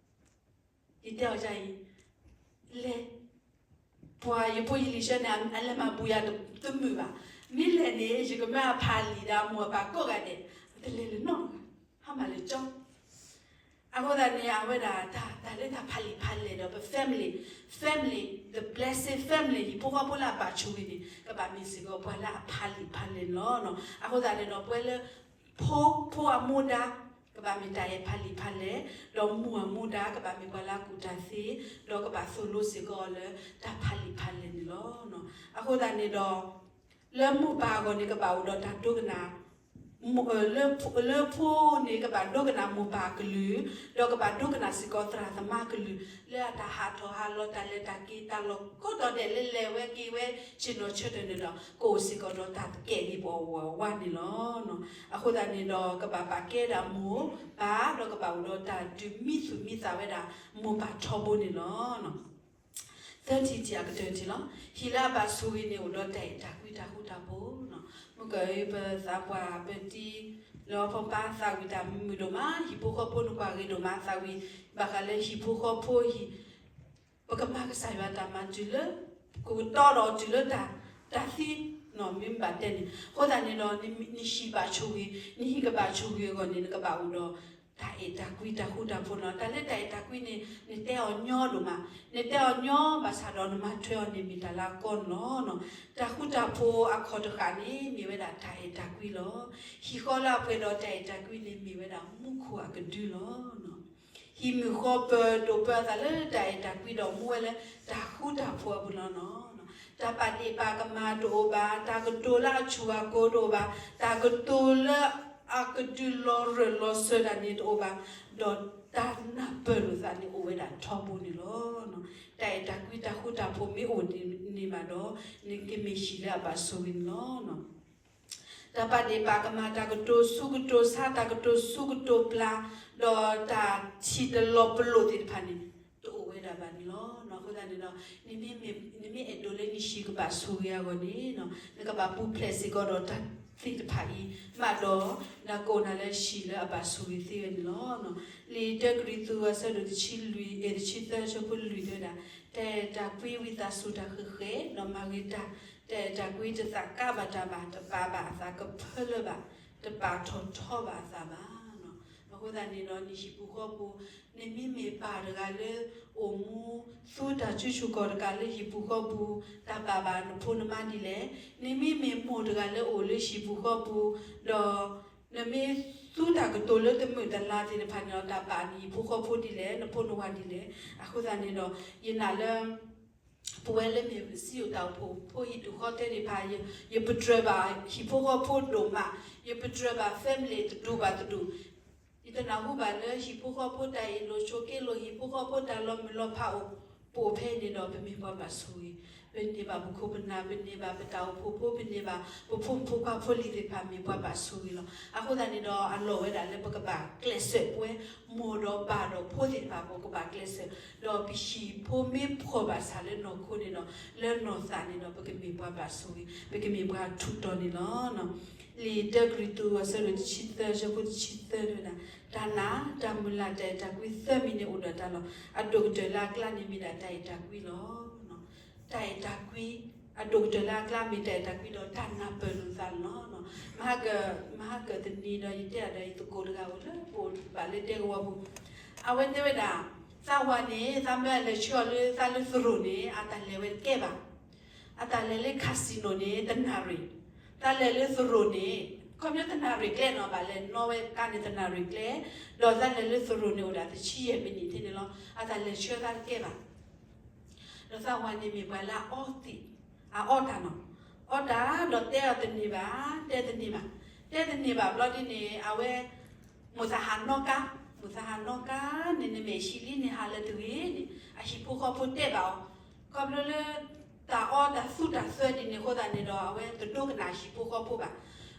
ယတဲအီၤဒ်အံၤ, လဲၤ, ပှၤယဖိယလံၤဆှၢန့ၣ် အလဲၤမၤဘူၣ်ယၤတမုာ်ဘၣ်. မ့ၢ်လဲၤန့ၣ် ယကမၢအဖးလံာ်ဒီးအမိၢ်အပၢ်ကိးဂၤဒဲး, တလဲၤလၢၤနီတဂၤ, ဟါမၢ်လၢကၠီ အဃိသတးန့ၣ် အဝဲဒၣ်တၢ်လၢတၢ်ဖးလံာ်ဖးလဲၢ်ဒီးပ family, family, the blessed family ဟံၣ်ဖိဃီဖိလၢအဘၣ်ဆိၣ်ဂ့ၤန့ၣ် ကဘၣ်မ့ၢ်စ့ၢ်ကီးပှၤလၢအဖးလံာ်ဖးလဲၢ်န့ၣ်လီၤ. အဃိသတးန့ၣ်ဒီး ပဝဲလၢ ဖိ ဖိအမူဒါ ကဘၣ်မ့ၢ်တၢ်အဲၣ်ဖးလံာ်ဖးလဲၢ်, ဒီးမိၢ်အမူဒါ ကဘၣ်မ့ၢ်ပှၤလၢအကူၣ်တၢ်သ့, ဒီးကဘၣ်သိၣ်လိစ့ၢ်ကီးအီၤလၢတၢ်ဖးလံာ်ဖးလဲၢ်န့ၣ်လီၤ. အဃိသတးန့ၣ်ဒီး လၢမိၢ်ပၢ်အဂီၢ်န့ၣ် ကဘၣ်အိၣ်ဒီးတၢ်ဒိကနၣ် လၢဖိန့ၣ် ကဘၣ်ဒိကနၣ်မိၢ်ပၢ်အကလုၢ်, ဒီးကဘၣ်ဒိကနၣ်စ့ၢ်ကီးသရၣ်သမါအကလုၢ် လၢအတၢ်ဟးထီၣ်ဟးလီၤ တၢ်လဲၤတၢ်က့ၤ တၢ်လီၢ်ကိးတီၤဒဲး လၢလဲၤဝဲက့ၤဝဲ ဆ့ၣ်နီၤဆၢထၢၣ်န့ၣ်ဒီး ကအိၣ်စ့ၢ်ကီးဒီးတၢ်ကဲးဂ့ၤပအီၣ်ဝဲန့ၣ်လီၤ. အဃိသတးန့ၣ်ဒီး ကဘၣ်ပာ်ကဲဒၣ်မိၢ်ပၢ် ဒီးကဘၣ်အိၣ်ဒီးတၢ်ဒုးမံသူၣ်မံသးဝဲဒၣ်မိၢ်ပၢ်ထီဘိန့ၣ်လီၤ. သၢထံၣ်တံၢ်အကတၢၢ်တံၢ်လီၤ. ဟံၣ်လၢအဘၣ်ဆိၣ်ဂ့ၤန့ၣ် အိၣ်ဒီးတၢ်အဲၣ်တၢ်ကွံတၢ်ဃူတၢ်ဖိး. မုၢ်ကၢၢ်အံၤ ပသးပှၢ်ပတံၤလၢအီၤဖီပၢ် သးဝံၣ်တၢ်မုာ်မုာ်ဒိၣ်မး, ဟံၣ်ဖိဃီဖိနကွၢ်ဂ့ၤဒိၣ်မး, သးဝံၣ်ဘၣ်ဃးလၢဟံၣ်ဖိဃီဖိဟံၣ် ပကမၤကစၢ်ယွၤတၢ်မၤတုၤလၢ ကကတီဒီးတုၤလၢတၢ် တၢ်သံနီၢ်မ့ၢ်ဘၣ်တဲန့ၣ်. အဃိသတးန့ၣ်ဒီး နဟံၣ်ဘၣ်ဆိၣ်ဂ့ၤ, နဟံၣ်ကဘၣ်ဆိၣ်ဂ့ၤအဂီၢ်န့ၣ် နကဘၣ်အိၣ်ဒီး တၢ်အဲၣ်တၢ်ကွံတၢ်ဃူတၢ်ဖိးလီၤ. တၢ်လၢတၢ်အဲၣ်တၢ်ကွံန့ၣ် နတဲအီၤညီဒိၣ်မး, နတဲအီၤညီဘၣ်ဆၣ်ဒီးနမၤထွဲအီၤန့ၣ် မ့ၢ်တၢ်လၢအကီန့ၣ်လီၤ. တၢ်ဃူတၢ်ဖိးအခီၣ်တဃၣ်န့ၣ် မ့ၢ်ဝဲဒၣ်တၢ်အဲၣ်တၢ်ကွံလီၤ. ဟံၣ်ဃီလၢအပှဲၤဒီးတၢ်အဲၣ်တၢ်ကွံန့ၣ် မ့ၢ်ဝဲဒၣ်မူခိၣ်အကဒုလီၤ. ဟံၣ်မုၣ်ဃီပၢၤဒိၣ်ပၢၤအသးလၢတၢ်အဲၣ်တၢ်ကွံဒီးမူဝဲလၢတၢ်ဃူတၢ်ဖိးအပူၤလီၤနီၤ. တၢ်ပာ်ဒ့ၣ်ပာ်ကမၣ်တအိၣ်ဘၣ်, တၢ်ကတိၤလၢအဆူၣ်အကိၤတအိၣ်ဘၣ်, တၢ်ကတိၤလၢအကဒုးလီၤရၢၢ်လီၤစၢၤတၢ်န့ၣ်တအိၣ်ဘၣ်, ဒီးတၢ်နၢ်ပၢၢ်လိာ်သးန့ၣ်အိၣ်ဝဲဒၣ်ထီဘိန့ၣ်လီၤ. တၢ်အဲၣ်တၢ်ကွံတၢ်ဃူတၢ်ဖိးမ့ၢ်အိၣ်န့ၣ်ဘၣ်ဒီး နကမ့ၢ်ဟံၣ်လၢအဘၣ်ဆိၣ်ဂ့ၤန့ၣ်လီၤ. တၢ်ပာ်ဒ့ၣ်ပာ်ကမၣ်, တၢ်ကတိၤဆူးကတိၤဆါ, တၢ်ကတိၤဆူးကတိၤပျၢ်, ဒီးတၢ်ထံၣ်တလီၤပလိာ်သ့ၣ်တဖၣ်န့ၣ် တအိၣ်ဝဲဒၣ်ဘၣ်န့ၣ်လီၤ. အဃိသတးန့ၣ်ဒီး နမ့ၢ်အဲၣ်ဒိးလၢနဟံၣ်ကဘၣ်ဆိၣ်ဂ့ၤအဂီၢ်န့ၣ် နကဘၣ်ပူၤဖျဲးစ့ၢ်ကီးဒီးတၢ်သ့ၣ်တဖၣ်အံၤ မးဒီး နကအိၣ်နၤလၢဟံၣ်လၢအဘၣ်ဆိၣ်ဂ့ၤသ့ဝဲန့ၣ်လီၤ. လံာ်တၢကရံၣ်သူး အဆၢဒိၣ်တဆံလွံၢ်, အဲ တဆံသၢ အဆၢဖိလွံၢ်တဲဝဲဒၣ်, တၢ်အဲၣ်တၢ်ကွံဝံသးစူၤတၢ်ဃဲၤဃဲၤ, ဒီးမၤဂ့ၤတၢ်, တၢ်အဲၣ်တၢ်ကွံတသးကါဘၣ်တၢ်ဘၣ်, တပာ်ဘၣ်အသးကဖၢလၢဘၣ်, တပာ်ထီၣ်ထီဘၣ်အသးဘၣ်. အဃိသတးန့ၣ်ဒီး နဟံၣ်ပူၤဃီပူၤ, နမ့မ့ၢ်ပၢ်တဂၤလၢအိၣ်မူ သူတၢ်စုဆူၣ်ကီၢ်တကးလၢဟံၣ်ပူၤဃီပူၤ, တၢ်ဘၣ်ဘၣ်နဖိနမါဒ်လဲၣ်, နမ့မ့ၢ်မိၢ်တဂၤလၢအိၣ်လၢဟံၣ်ပူၤဃီပူၤ, ဒီး နမ့ၢ်သူတၢ်ကတိၤလၢတမုာ်တလၤသ့ၣ်တဖၣ်န့ၣ်ဒီး တၢ်ဘၣ်နဟံၣ်ဖိဃီဖိဒ်လဲၣ်, နဖိနဝၤဒ်လဲၣ်. အဃိသတးန့ၣ်ဒီး ယနာ်လၢ ပဝဲလၢမ့ၢ်ပစံးအိၣ်တၢ်အိၣ်ဖှိၣ်ဖိဟံၣ်ဒူၣ်ဃီတဲသ့ၣ်တဖၣ်, ယပတြၢၤဘၣ်ဟံၣ်ဖိဃီဖိဒိၣ်မး, ယပတြၢၤဘၣ် family တဒူၣ်ဘၣ်တဒူၣ်, ယတနၢ်ဟူဘၣ်လၢဟံၣ်ဖိဃီဖိတၢ်အ့ၣ်လိာ်ဆိးက့လိာ်, ဟံၣ်ဖိဃီဖိတၢ်လီၤမုၢ်လီၤဖးအိၣ်, ပအိၣ်ဖဲအံၤန့ၣ်ဒီး ပမ့ၢ်ပှၤဘၣ်ဆိၣ်ဂ့ၤ, ပန့ၢ်ဘၣ်ပခိၣ်ပနၢ်, ပန့ၢ်ဘၣ်ပတၢ်အိၣ်ဖှိၣ်ဖိ, ပန့ၢ်ဘၣ်ပဖိမုၣ်ဖိခွါဖိလံၤသ့ၣ်တဖၣ် မ့ၢ်ပှၤဘၣ်ဆိၣ်ဂ့ၤလီၤ. အဃိသတးန့ၣ်ဒီး အလီၢ်ဝဲဒၣ်လၢပကဘၣ်ကျဲးစၢးပဝဲ မိၢ်ဒီးပၢ်ဒီးဖိသ့ၣ်တဖၣ်အဂီၢ် ကဘၣ်ကျဲးစၢး, ဒီးပဟံၣ်ဖိမ့ၢ်ဖှီၣ်ဘၣ်ဆၣ်လၢနီၢ်ခိန့ၣ်ဒီး လၢနီၢ်သးန့ၣ်ဒီး ပကမ့ၢ်ပှၤဘၣ်ဆိၣ်ဂ့ၤ, ပကမ့ၢ်ပှၤထူးတီၤန့ၣ်လီၤ. လံာ်တၢကရံၣ်သူး အဆၢဒိၣ်တဆံသၢ အဆၢဖိတဆံသၢတဲဝဲဒၣ်, တၢ်နာ်, တၢ်မုၢ်လၢ်, တၢ်အဲၣ်တၢ်ကွံသၢမံၤန့ၣ်အိၣ်ဒီးတၢ်လီၤ. အဒိၣ်ကတၢၢ်လၢအကျါန့ၣ်မ့ၢ်ဒၣ်တၢ်အဲၣ်တၢ်ကွံလီၤ. တၢ်အဲၣ်တၢ်ကွံ, အဒိၣ်ကတၢၢ်လၢအကျါမ့ၢ်တၢ်အဲၣ်တၢ်ကွံဒီးတၢ်နၢ်ပၢၢ်လိာ်သးန့ၣ်လီၤ. မဟါကၢၣ်, မဟါကၢၣ်တနံၤဒီး ယတဲဒၣ်ဒီးယသကိးတဂၤအိၣ်လၢပအိၣ်ဘၣ်လၢဒဲကဝီၤပူၤ, အဝဲတဲဝဲဒၣ်, သးဝၤန့ၣ် သးမၢအလဲၤဆှၢအီၤလၢသးလၢသရိာ်န့ၣ် အတၢ်လဲၤဝဲတကဲဘၣ်. အတၢ်လဲၤလၢ casino န့ၣ် တနၣ်ရံၣ်, သးလဲၤလၢသရိာ်န့ၣ် ခီဖျိတနၣ်ရံၣ်ကျဲနီၤ ဘၣ်လဲၤနီၣ်ဝဲကါန့ၣ်တနၣ်ရံၣ်ကျဲ, ဒီးသးလဲၤလၢသရိာ်န့ၣ် အိၣ်ဒၣ်တဆံယဲၢ်မံးနံးန့ၣ်လီၤ. အတၢ်လဲၤဆှၢသးတကဲဘၣ်. ဒီးသးဝၤန့ၣ်မ့ၢ်ပှၤလၢအအီသံး, အအီတၢ်နီၤ, အီတၢ်ဒီးတဲအီၤတန့ၢ်ဘၣ်, တဲတန့ၢ်ဘၣ်, တဲတန့ၢ်ဘၣ်ဘျီဒ်န့ၣ် အဝဲ မိၢ်သးဟးနီၣ်ကါ, မိၢ်သးဟးနီၣ်ကါန့ၣ် နမ့ၢ်ဟံးလံန့ၣ် ဟးလၢတဂ့ၤန့ၣ် အဟံၣ်ဖိဃီဖိတဲဘၣ်အီၤ, ခီဖျိလၢ တၢ်အီတၢ်သူတၢ်သၢဒ်န့ၣ်အဃိသတးန့ၣ်ဒီး အဝဲတဒိကနၣ်ဟံၣ်ဖိဃီဖိဘၣ်.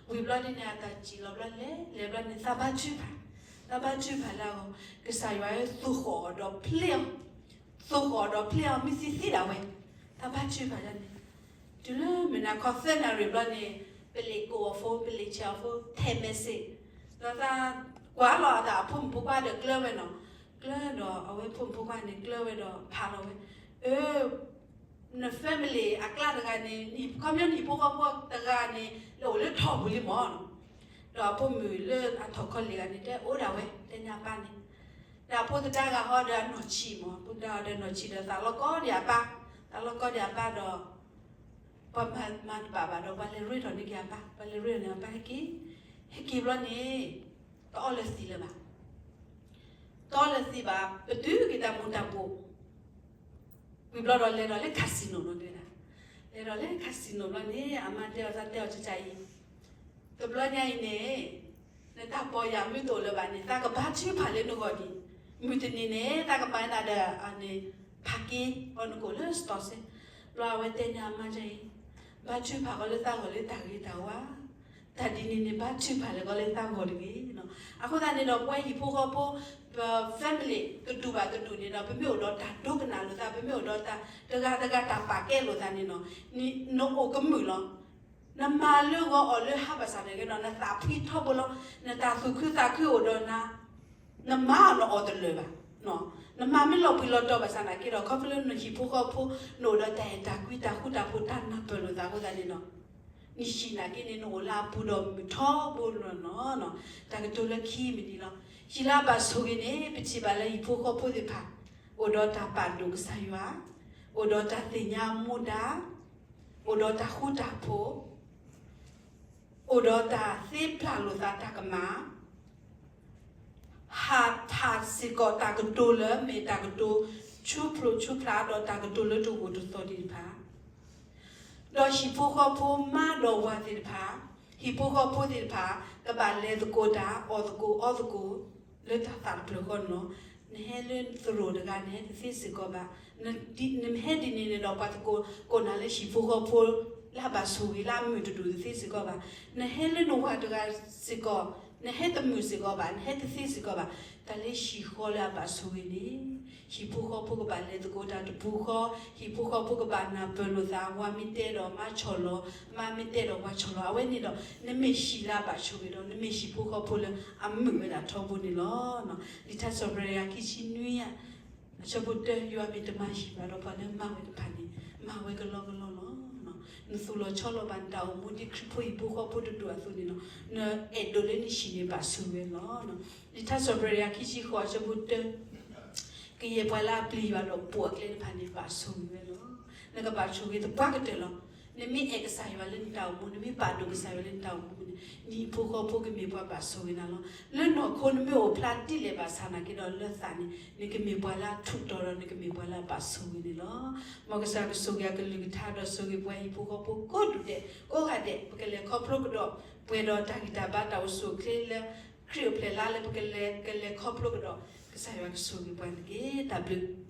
ဝံၤဘျီဒ်န့ၣ် အတၢ်စံၣ်လီၤဘျီလဲၤ, လဲၤဘျီန့ၣ် သးဘါထုကဖၣ်, သးဘါထုကဖၣ်လၢအဂီၢ်, ကစၢ်ယွၤဧၢ သိၣ်ဃီၣ်အီၤဒီးဖျ့အီၤ, သိၣ်ဃီၣ်အီၤဒီးဖျ့အီၤ မ့ၢ်သံသံဒၣ်ဝဲ, သးဘါထုကဖၣ်ဒ်န့ၣ်. တုၤလၢမုၢ်နၤခီသၢနၣ်ရံၣ်ဘျီန့ၣ် ပလံာ်ကိးအီၤဖိ, ပလံာ်ဆဲးအီၤဖိ, text message, ဒီးသးကွၢ်လီၤအသးအဖိမုၣ်ဖိခွါဒီးကျၢၢ်ဝဲနီၤ, ကျၢၢ်ဒီးအဝဲဖိမုၣ်ဖိခွါန့ၣ်ကျၢၢ်ဝဲဒီးဖးလီၤဝဲ, အၢ န family အကျါတဂၤန့ၣ် ခီပညီနဟံၣ်ဖိဃီဖိတဂၤန့ၣ် လၢအိၣ်လၢထီၣ်ပူၤလံမၢ်နီၤ, ဒီးအဖိမုၣ်လၢအထီၣ်ခီလ့ၣ်ဂၤန့ၣ် တဲအိၣ်ဒၣ်ဝဲ တဲန့ၢ်အပၢ်န့ၣ်, ဒီးအဖိသဒါဂၤဟီဒီးအနီၢ်ဆံးမၢ်, ဖိသဒါဂၤဒီးနီၢ်ဆံးဒီးသးလီၤကီဒံးအပၢ်, သးလီၤကီဒံးအပၢ်ဒီး ပှၤမၤတဘၣ်ဘၣ်ဒီး ပှၤလဲၤရ့ထီၣ်န့ၢ်က့ၤအပၢ်, ပှၤလဲၤရ့ထီၣ်န့ၢ်အပၢ်ဟဲက့ၤ, ဟဲက့ၤဘျီန့ၣ် တအီလၢသံးလၢၤဘၣ်, တအီလၢသံးဘၣ်, ပတုၤက့ၤတၢ်မူၤတၢ်ဘှီး ဝံၤဘျီဒီးလဲၤဒီးလၢ casino နီၤတဲဒၣ်, လဲၤဒီးလၢ casino ဘျီန့ၣ် အမါတဲအီၤ သးတဲအီၤ ကကါအံၤ, တဘျီညါအံၤန့ၣ် နတၢ်ပီၢ်ယၢ်မ့ၢ်တအိၣ်လၢၤဘၣ်န့ၣ် သးကဘါထုကဖၣ်လၢနဂီၢ်ဒံး, မုၢ်တနံၤန့ၣ် သးကမၤနၤဒီး အန့ၣ် ဖးက့အီၤနကိာ်လၢ စတီၢ်စဲ, ဘျီအဝဲတဲန့ၢ်အမါဒ်အံၤ, ဘါထုကဖၣ်ကီးလၢသးဂီၢ်လၢတၢ်ဂ့ၤတၢ်ဝါ, တၢ်ဒ်န့ၣ်န့ၣ် ဘါထုကဖၣ်လၢကီးလၢသးဂီၢ်တဂ့ၤနီၤ. အဃိသတးန့ၣ်ဒီး ပဝဲဟံၣ်ဖိဃီဖိ ပ family တဒူၣ်ဘၣ်တဒူၣ်န့ၣ်ဒီး ပမ့ၢ်အိၣ်ဒီးတၢ်ဒိကနၣ်လိာ်သး, ပမ့ၢ်အိၣ်ဒီးတၢ်တဂၤတဂၤတၢ်ပာ်ကဲလိာ်သးန့ၣ်နီၤ, နအိၣ်ကမုာ်လီၤ. နမၤလၢဂီၤအီၣ်လၢဟါဘၣ်ဆၣ်န့ၣ်က့နီၤ နသးဖှံထီဘိလီၤ, နတၢ်သူၣ်ခုသးခုအိၣ်ဒီးနၤ, နမၤအီၣ်နအီၣ်တလၢာ်ဘၣ်. နမၤမ့ၢ်လီၤဘှံးလီၤတီၤဘၣ်ဆၣ်နာ်က့ဒီး ခီဖျိလၢနဟံၣ်ဖိဃီဖိ နအိၣ်ဒီးတၢ်အဲၣ်တၢ်ကွံ တၢ်ဃူတၢ်ဖိး တၢ်နၢ်ပၢၢ်လိာ်သးအဃိသတးန့ၣ်နီၤ, နဟံၣ်နာ်က့န့ၣ် နအိၣ်လၢအပူၤဒီးမုာ်ထီဘိလီၤနီၤ. တၢ်ကတိၤလၢခံမ့ၢ်ဒ်လီၤ. ဟံၣ်လၢအဘၣ်ဆိၣ်ဂ့ၤန့ၣ် ပထံၣ်ဘၣ်လၢဟံၣ်ဖိဃီဖိသ့ၣ်တဖၣ် အိၣ်ဒီးတၢ်ပာ်ဒိၣ်ကစၢ်ယွၤ, အိၣ်ဒီးတၢ်သ့ၣ်ညါအမူဒါ, အိၣ်ဒီးတၢ်ဃူတၢ်ဖိး, အိၣ်ဒီးတၢ်သ့ပျၢ်လိာ်သးတၢ်ကမၣ်, ဟးထီၣ်စ့ၢ်ကီးတၢ်ကတိၤလၢမ့ၢ်တၢ်ကတိၤဆူဖျိးဆူဖျါ ဒီးတၢ်ကတိၤလၢတဂိာ်တသီၣ်သ့ၣ်တဖၣ်, ဒီးဟံၣ်ဖိဃီဖိမါဒီးဝၤသ့ၣ်တဖၣ်, ဟံၣ်ဖိဃီဖိသ့ၣ်တဖၣ် ကဘၣ်လဲၤသကိးတၢ် အီၣ်သကိးအီသကိး လၢတၢ်သးတဖျၢၣ်ဃီန့ၣ်လီၤ. နဟဲလၢသရိာ်တဂၤ နဟဲတသ့စ့ၢ်ကီးဘၣ်, နဟဲဒ်န့ၣ်န့ၣ်ဒီး ပှၤသကိးကိးနၤလၢဟံၣ်ဖိဃီဖိ လၢအဘၣ်ဆိၣ်ဂ့ၤလၢအမုာ်တဒူၣ်တသ့စ့ၢ်ကီးဘၣ်. နဟဲလၢနဝၤတဂၤစ့ၢ်ကီး, နဟဲတမုာ်စ့ၢ်ကီးဘၣ်, နဟဲတသ့စ့ၢ်ကီးဘၣ်, တၢ်လၢဟံၣ်ဃီလၢအဘၣ်ဆိၣ်ဂ့ၤန့ၣ် ဟံၣ်ဖိဃီဖိကဘၣ်လဲၤသကိးတၢ်တပူၤဃီ, ဟံၣ်ဖိဃီဖိကဘၣ်နၢ်ပၢၢ်လိာ်သး, ဝၤမ့ၢ်တဲဒီးမါဆီၣ်လီၤ, မါမ့ၢ်တဲဒီးဝၤဆီၣ်လီၤ, အဝဲန့ၣ်ဒီး နမ့ၢ်ဟံၣ်လၢအဘၣ်ဆိၣ်ဂ့ၤဒီး နမ့ၢ်ဟံၣ်ဖိဃီဖိလၢအမုာ်ဝဲဒၣ်ထီဘိန့ၣ်လီၤ. လံာ်ထါစီၤပတြၢၤ ယၤခံဆံနွံ အဆၢဖိတၢ, ယွၤမ့ၢ်တမၤဟံၣ်ဘၣ်ဒီးပှၤလၢမၤဝဲတဖၣ်န့ၣ် မၤဝဲကလီကလီလီၤ. နသူၣ်လီၤဆီလီၤဘၣ်နတၢ်အိၣ်မူဒ်ခရံာ်ဖိဟံၣ်ဖိဃီဖိတဒူၣ်အသိးန့ၣ်လီၤ. နအဲၣ်ဒိးလၢနဟံၣ်န့ၣ်ဘၣ်ဆိၣ်ဂ့ၤဝဲလီၤ. လံာ်ထါစီၤပတြၢၤ ယၤခံဆံဃိး အဆၢဖိတၢ, ကယဲၢ်ပှၤလၢအပျံၤယွၤဒီးပိာ်အကျဲတဖၣ်န့ၣ် ဘၣ်ဆိၣ်ဂ့ၤဝဲလီၤ. နကဘၣ်ဆိၣ်ဂ့ၤသပှၢ်ကတၢၢ်လီၤ. နမ့ၢ်အဲၣ်ကစၢ်ယွၤလၢနတၢ်အိၣ်မူ, နမ့ၢ်ပာ်ဒိၣ်ကစၢ်ယွၤလၢနတၢ်အိၣ်မူန့ၣ် နဟံၣ်ဖိဃီဖိကမ့ၢ်ပှၤဘၣ်ဆိၣ်ဂ့ၤနၤလီၤ. လၢနီၢ်ခိနမ့ၢ်အိၣ်ဖျါဒ်လဲၣ်ဘၣ်ဆၣ်နာ်က့ဒီး လၢသးန့ၣ် နကမ့ၢ်ပှၤလၢအထူးတီၤဒီး နကမ့ၢ်ပှၤလၢအဘၣ်ဆိၣ်ဂ့ၤန့ၣ်လီၤ. မ်ကစၢ်ကဆိၣ်ဂ့ၤအကလုၢ်ကထါဒီးဆိၣ်ဂ့ၤပှၤဟံၣ်ဖိဃီဖိကိးဒူၣ်ဒဲး ကိးဂၤဒဲး ပကလဲၤခီဖျိကဒီး ပှဲၤဒီးတၢ်ဂံၢ်တၢ်ဘါတၢ်အိၣ်ဆူၣ်အိၣ်ချ့လၢ ခရံာ်အိၣ်ဖျဲၣ်လါလၢ ပကလဲၤခီဖျိကဒီး ကစၢ်ယွၤကဆိၣ်ဂ့ၤပှၤန့ၣ်တက့ၢ်. တၢ်ဘျုး